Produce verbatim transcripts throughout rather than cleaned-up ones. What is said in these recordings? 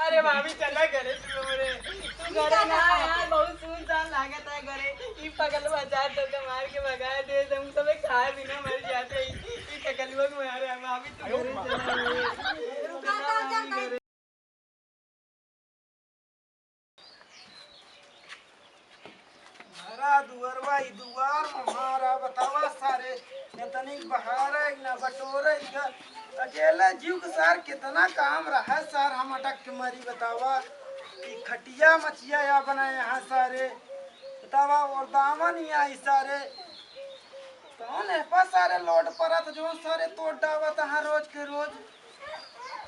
अरे भाभी, चला घरे तू हमरे। तू घरे ना आ यार, बहुत सुनसान लागत है घरे। ई पगलवा जात तो के मार के भगा दे, हम सब खाए बिना मर जाते। ई पगलवा के मारे, भाभी तू घरे चला। रुका, रुका, रुका। हमारा दुअरवा ई दुआर हमारा बतावा सारे, एतनी बहारे ना बटोरे का। अकेले जीव के सार कितना काम रहा सार, हम अटक के मरी बतावा। ई खटिया मचिया या बनाए यहाँ सारे, बतावा और दामन ही आई सारे। कौन है पा सारे लोड परत जो सारे तोड़ डावत हैं रोज के रोज।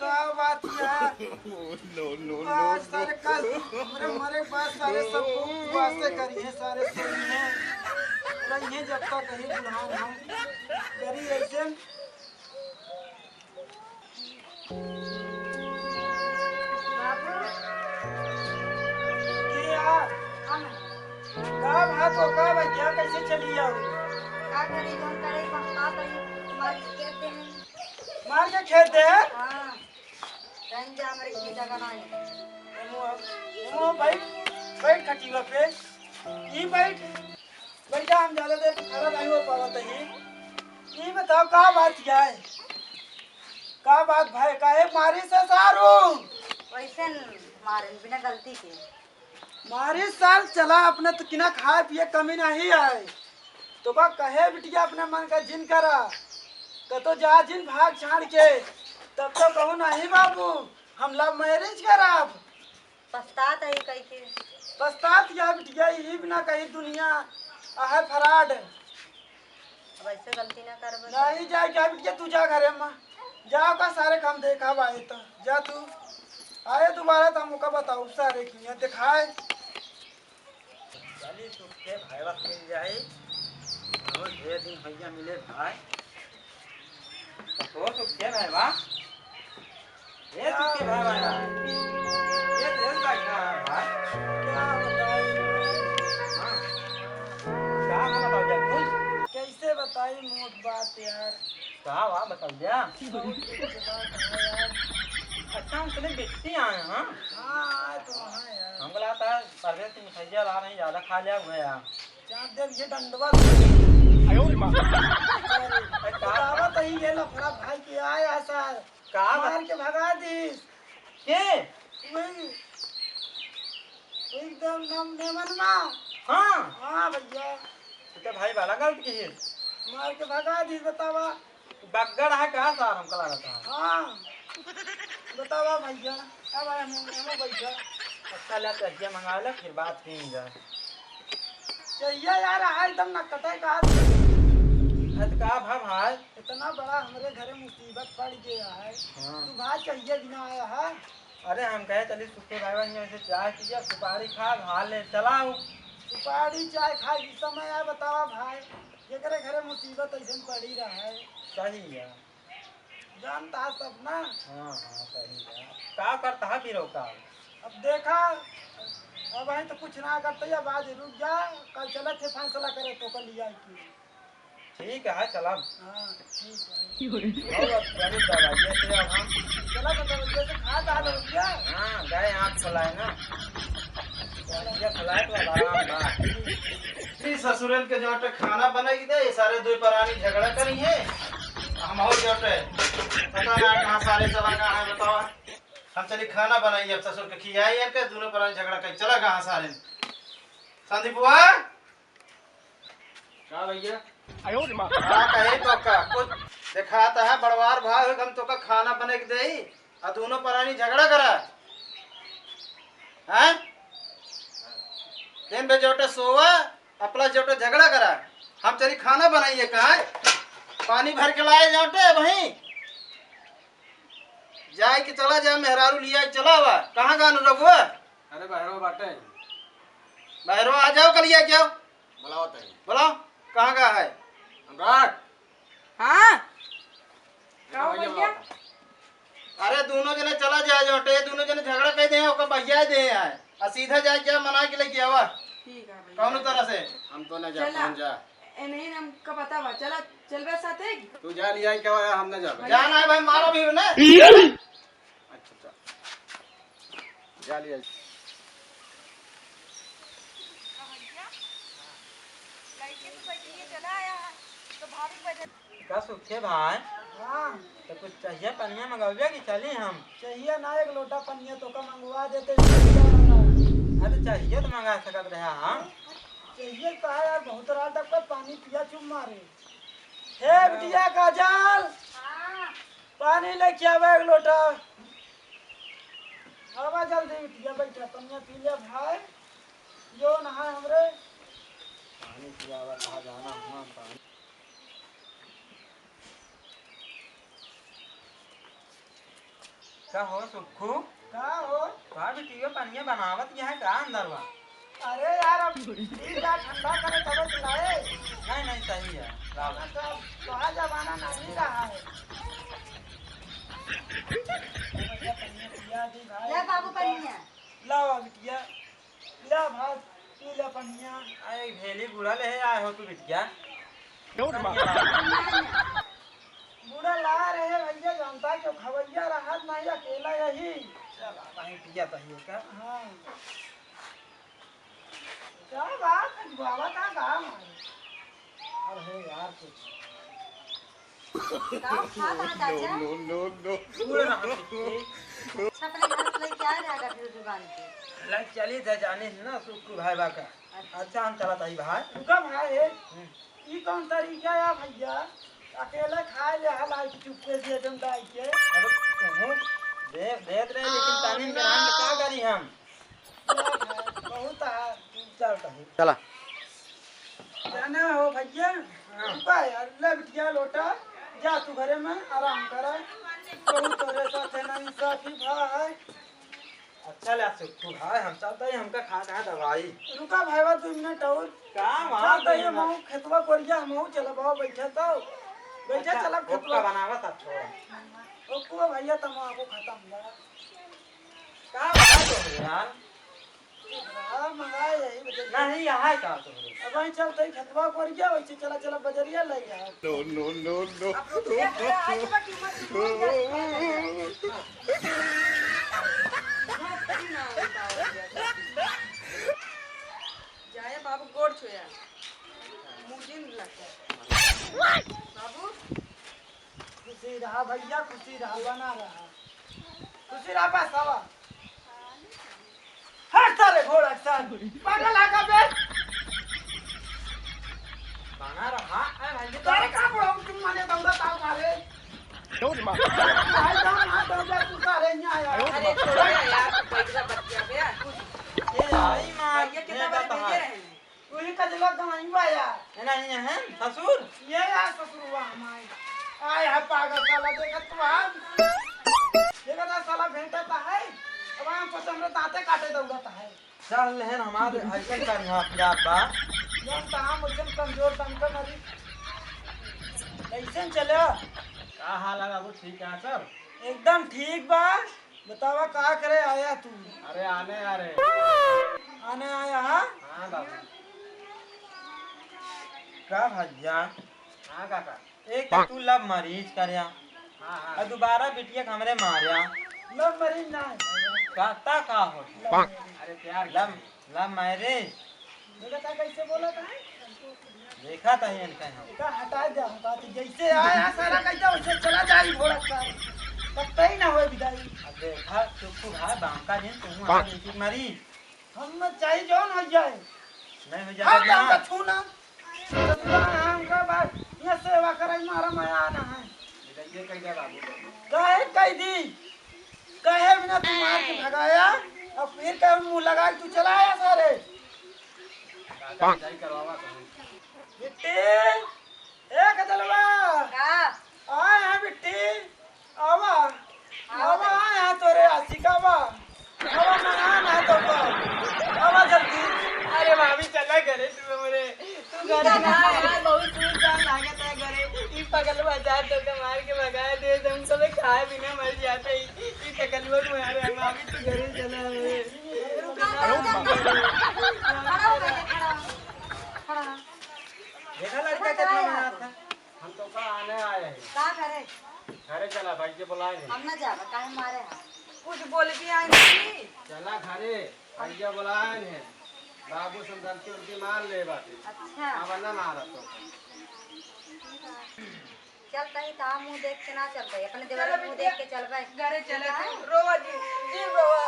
का बात यार? No, no, no, आज सारे कल हमरे मरे के बाद सारे सबको उपवासे करी है, सारे सोई है, रही है जब तक कहीं बुढ़ान हम करी ऐसे। बाबू। के यार? हम। का बात हो, का भैया, कैसे चली जाओ? का करी, जौन करे, हम का करी, मार के खेत दे। मार के खेत दे? हाँ। कहीं जा, हमरे के जगह ना है। एमो, एमो बैठ, बैठ खटिया पे। ई बैठ, बैठ जा, हम ज्यादा देर खड़ा नहीं हो पावत ही। ई बताओ, का बात क्या है? का बात भाई, काहे मारी से सारू? वैसे न मारे, बिना गलती के। मारी साल चला, अपने तो किना खाए पिए कमी नहीं आए। तो का कहे बिटिया अपने मन का जिन करा, कतो जा जिन भाग छाड़ के, तब तो कहूँ नहीं बाबू, हम love marriage करब। पछतात है कह के। पछतात या बिटिया, यही बिना कही दुनिया आहे fraud। अब ऐसे गलती ना करबे। नहीं जाए क्या बिटिया, तू जा घरे में, जा का सारे काम देखा आए तो, जा तू, आए दोबारा तो हम ओका बताऊ सारे की यहाँ दिखाए। चली सुख के भाई बात मिल जाई, बहुत ढेर दिन भैया मिले भाई। तो सुख के भाई बा, ए सुख के भाई बा, ये तेल का क्या है भाई? क्या बताई? हाँ। का ना बताओ जा कुछ? कैसे बताई मोट बात यार? का बा बताओ जा? बहुत दुख के बात है यार। अच्छा, हम चले बेचते आए हैं, हाँ? हाँ, आए तो वहाँ यार। हमको लगता है परदेस से मिठाइयाँ ला रहे हैं, ज्यादा खा लिया हुआ है यार। चाप देब ये डंडवा। आयो रे माँ। अरे का? बतावा तो ही ये लफड़ा भाई के आया सार। का बा-, मार के भगा दीस। के? वही। एकदम नम नेमन मा। हाँ। हाँ भैया। तो भाई बड़ा गलत की है। मार के भगा दीस बतावा। बग्गड़ है का सार, हमका लागत है। हाँ। बतावा भैया, अब आए हम, हम बैठा। अच्छा, ला चहिया मंगा ले, फिर बात की जा। चहिया यार, आज एकदम न कटे का। अरे तो का भा भाई? इतना बड़ा हमरे घरे मुसीबत पड़ गया है। हाँ। तू भाई चहिया बिना आया है? अरे हम कहे चली सुखो भाई बन ऐसे चाय पिया, सुपारी खा, खा ले, चलाओ। सुपारी चाय खाए के समय आए, बतावा भाई, जेकरे घरे मुसीबत ऐसन पड़ी रहे। सही है। जानता है सब ना। हाँ, हाँ, सही है। का करता है फिर का? अब देखा, अब वहीं तो कुछ ना करते, अब आज रुक जा, कल चलत है फैसला करे तो कल लिया की। ठीक है, चला। हाँ, ठीक है। और अब चली दवाइये से अब हम। चला तो दवाइये से खा, खा दवाइये। हाँ, गए आँख फुलाए ना। दवाइये फुलाए तो अब आराम बा। ई ससुरन के जोटे खाना बनाई दे, ये सारे दुई परानी झगड़ा करी है। हम हो जोटे, पता ना कहाँ सारे चला गया है, बतावा। हम चली खाना बनाई, अब ससुर के खियाई इनके, दोनों परानी झगड़ा करी, चला गया सारे। संदीपुआ, का भैया? का कहे तो का? कुछ देखात है, बड़वार भाई हो, हम तोका खाना बना के देई, आ दोनों परानी झगड़ा करा। हैं? दिन भर जोटे सोवा, अपना जोटे झगड़ा करा। हम चली खाना बनाइए, कहाँ? पानी भर के लाए जोटे वहीं। जाए के चला जा, मेहरारू लिया के चला आवा। कहाँ गानू रघुआ? अरे बहरो बाटे। बहरो आ जाओ, कलिया क्या? बुलाओ तनी। बुलाओ, कहाँ का है? अनुराग। हाँ। का हो भैया? अरे दोनों जने चला जाए जोटे, दोनों जने झगड़ा कर दे, ओकर भैया दे आए। आ सीधा जाए क्या मना के लेके आवा। ठीक है भैया। कौनो तरह से। हम तो ना जा, चला। पहुंच जा। ए, नहीं, हमका पता बा। चला, चलबे साथे। तू जा लिया क्या, हम ना जाबे। जाना है भाई, मारो भी उन्हें। अच्छा, अच्छा। चलिए। का सुखे भाई? हाँ। तो कुछ चाहिए पनिया मंगवावे कि चली हम? चाहिए ना, एक लोटा पनिया तोका मंगवा देते। अरे चाहिए तो मंगा सकत रहे हम। चाहिए तो है यार, बहुत रात तक का पानी पिया चुप मारे। हे बिटिया काजल, हाँ। पानी लेके आवा एक लोटा। आवा जल्दी बिटिया, बैठा, पनिया पी ले भाई। जो नहाए हमरे। पानी पियावा, कहाँ जाना हुआ पानी। का हो सुक्खू? का हो? का बिटिया पनिया बनावत यहाँ का अंदर बा? अरे यार, अब ठीक बा, ठंडा करे तब तो लाए। नहीं, नहीं, सही है, लाओ। ना तो अब वहाँ जमाना नहीं रहा है। ले बाबू पनिया। लाओ बिटिया। ले भात, पी ले पनिया। अरे भेली बूढ़ा ले आए हो तू बिटिया। बूढ़ा ला रहे भैया, जानता क्यों खवैया रहत नहीं, अकेला यही। चला भाई पिया तहिए का। हाँ। क्या बात है, बाबा का काम है? अरे यार कुछ। का खात है चाचा? No, no, no, no। बूढ़ा रहत नहीं। अच्छा, अपने घर से लेके आ रहा है फिर दुकान पे। लग चली थे जाने ना सुक्खू भाई बा का। अच्छा। अच्छा, हम चलत हई भाई। रुका भाई, हम्म। ई कौन तरीका है भैया? अकेले खाए ले हल आई चुपके से एकदम दाई के। अरे तुहूँ दे, देत रहे, लेकिन तानी में रहन का करी हम? बहुत है। चल कहीं। चला। जाना हो भैया? हाँ। रुका यार, ले बिटिया लोटा, जा तू घरे में आराम करा। बहुत तोरे साथ है ना, इंसाफी भा है। अच्छा ले सुक्खू भाई, हम चलते ही, हमका खा कहाँ दवाई। रुका भाईवा, दो मिनट और। का वहाँ चलते ही दो मिनट? हम खेतवा कोरिया, हम चलब, आओ बैठे तो। बैठे अच्छा, चलब ओक्का खेतवा। बनावा था थोड़ा। ओक्का भैया, तमाकू खत्म बा। का बात हो यार? हाँ, मंगाए यही बजे। नहीं, यहाँ है का तोहरे? अब वहीं चलते ही खेतवा पर गया, वैसे चला, चला बजरिया ले गया। No, no, no, no। अब रुक जा, थोड़ा आज का कीमत सुन लिया। जाए बाबू गोड़ छुया। मुझे नहीं लगता। बाबू। खुशी रहा भैया, खुशी रहा, बना रहा। खुशी रहा, बस आवा। हट सारे घोड़ा के साथ। पागल है का बे? बना रहा, ए भाई, ये तो तारे का बुढ़ऊ तुम माने दौड़ा ताव मारे। भाई जान, हाँ, दौड़ा तू सारे यहाँ आया। अरे, छोड़ो ना यार, तू पैसा बच गया बे। ए, आई माँ, भैया कितना ये बार बताओ। भेजे रहे हैं? वही कजला गवाई बा यार। ए, नहीं है, ससुर? ये यार ससुरवा हमारे। आय है पागल साला, देखत तो हम। देखत है साला भेंटत है। अब हम कुछ हमरे दांते काटे दौड़त है। चल लेहन हमारे ऐसे कर यहाँ फिरात बा। जब तो हम उसे कमजोर दम कर मरी। कैसे चले? का हाल है बाबू, ठीक है सब? एकदम ठीक बा। बतावा, का करे आया तू? अरे आने आ रे। आने आया, हाँ? हाँ बाबू। का भैया? हाँ काका। एक तो तू love marriage करया, हाँ, हाँ। और दोबारा बिटिया के हमरे मारया। Love marriage ना है। का, ता का हो? अरे प्यार love, love marriage। देखा था कैसे बोला था? देखा था ये इनका हम। इनका हटा दे, हम बात जैसे आया सारा कहता वैसे चला जाई घोड़ा का। तब तई ना होए विदाई। अब देखा, चुप तू भाई, बांका जिन तू आ देखी मारी। हम चाहे जौन हो जाए। नहीं हो जाए हम ना। तो छू ना। ससुरा है, हमका बात, ये सेवा करे, मारा माया ना है। ये कह दे बाबू। काहे कह दी? कहे बिना तू मार के भगाया, और फिर कहे मुंह लगा के तू चला आया सारे। काका विदाई करवावा कहूँ। बिट्टी, ए कजलवा। का? आए हैं बिट्टी। आवा, आवा, आवा, आवा। आया तोरे आशिक, आवा। आवा, मना ना तो का। आवा जल्दी। अरे भाभी, चला घरे तू हमरे। तू घरे ना यार, बहुत सुनसान लागत है घरे। ई पगलवा जात तो के मार के भगा दे, हम सब खाए बिना मर जाते। ई पगलवा को मारे, भाभी, तू घरे चला रे। रुका, रुका, रुका। खड़ा हो पहले, खड़ा हो। खड़ा हो। देखा लड़का कितना मनात है। हम तो का आने आए हैं। का करे? घरे चला भाई, के बुलाए हैं। हम ना जाबा, काहे मारे हा? कुछ बोल के आए नहीं। चला घरे, भैया बुलाए हैं। बाबू से हम गलती उलती मान ले बाटे। अच्छा। अब ना मारा तो। चल तही, तहाँ मुँह देख के ना चलबे, अपने देवर चलो मुँह बिटिया, देख के चलबे। घरे चले ठीक है? तू, रोवा जी, जी रोवा।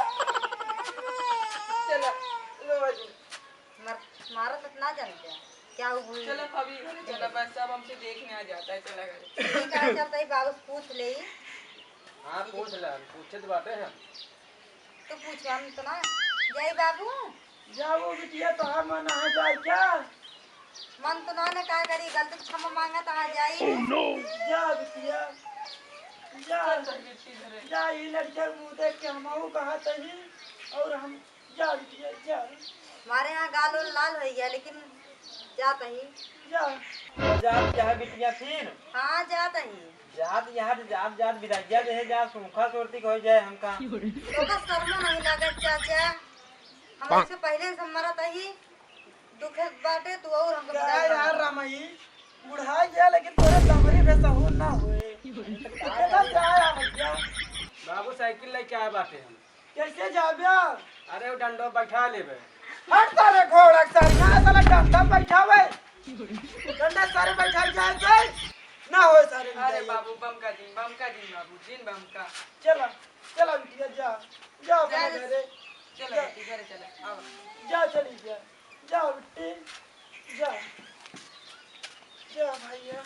चलो, रोवा जी। मर-, मारा तो ना जानते, क्या हुई? चलो भाभी, घरे चलो, बस सब हमसे देखने आ जाता है, चला घरे। ठीक है, चल तही, बाबू से पूछ ले। हाँ, पूछ ले, पूछे तो बाटे हम। तो पूछ, हम तो ना जाई बाबू। जा वो बिटिया, तोहार मन है जाए क्या? मन तो ना ने का करी, गलती से क्षमा मांगा तो आ जाई। Oh, no! जा बिटिया, जा। चल, चल, बिट्टी धरे। जा, ई लड़के मुँह देख के हमहू कहा तही, और हम, जा बिटिया, जा। हमारे यहाँ गाल उल लाल हो गया, लेकिन जात ही। जा। जात यहाँ बिटिया फिर? हाँ, जात ही। जात यहाँ, जात, जात बिदाइया दे, जा सूखा सोरती हो जाए हमका। तोका शर्म नहीं लागत चाचा? हम इससे पहले से मरत ही। दुख बाटे, तू और हमको का बिदाई यार मांगत। रामाई, बुढ़ा गया लेकिन तोरे लमरी बेसहूर ना होए। कितना से आया भैया? बाबू साइकिल लेके आए बाटे हम। कैसे जाबे? अरे वो डंडो बैठा लेबे। हट सारे घोड़ा के सारे, ना साला डंडा बैठावे। डंडा सारे बैठा जाए जाए। ना होए सारे अरे बिदाई। बाबू बमका दिन, बमका दिन बाबू, दिन बमका। चला, चला बिटिया जा, जा अपने जा। घरे। चलो जा। बेटी, घरे चलो, आओ। जा चली जा। जा बिट्टी, जा। जा भैया।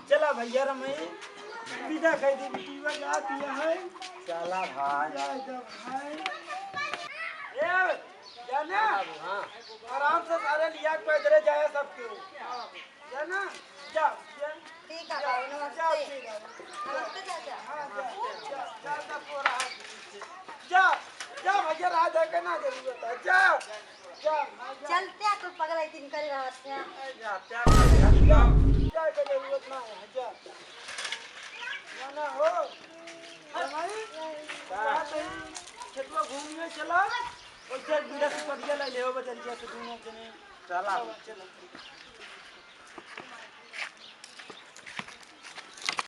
चला भैया रमई, विदा कर दी बिटिया, जा दिया है। चला भाई। जा, जा भाई। ए, जाना? हाँ बाबू, हाँ। आराम से सारे लिया पैदरे जाए सबके। जाना? जा, जा। ठीक है जा, बाबू, नमस्ते। जा, ठीक है। नमस्ते चाचा। हाँ, जा, जा, जा, जा, जा, जा, जा, जा, भैया, राह देखे ना जरूरत है। जा, जा, हाँ, जा। चलते हैं, तो पगला इतनी करे रहत है। जा, जा, जा, जा, जा, के जरूरत ना है, जा। जाना हो? भाई, हाँ। कहाँ तई? खेतवा घूमने चला। और चल, बीड़ा से पटिया ले ले, बजरिया से दोनों जने। चला। चला, चला।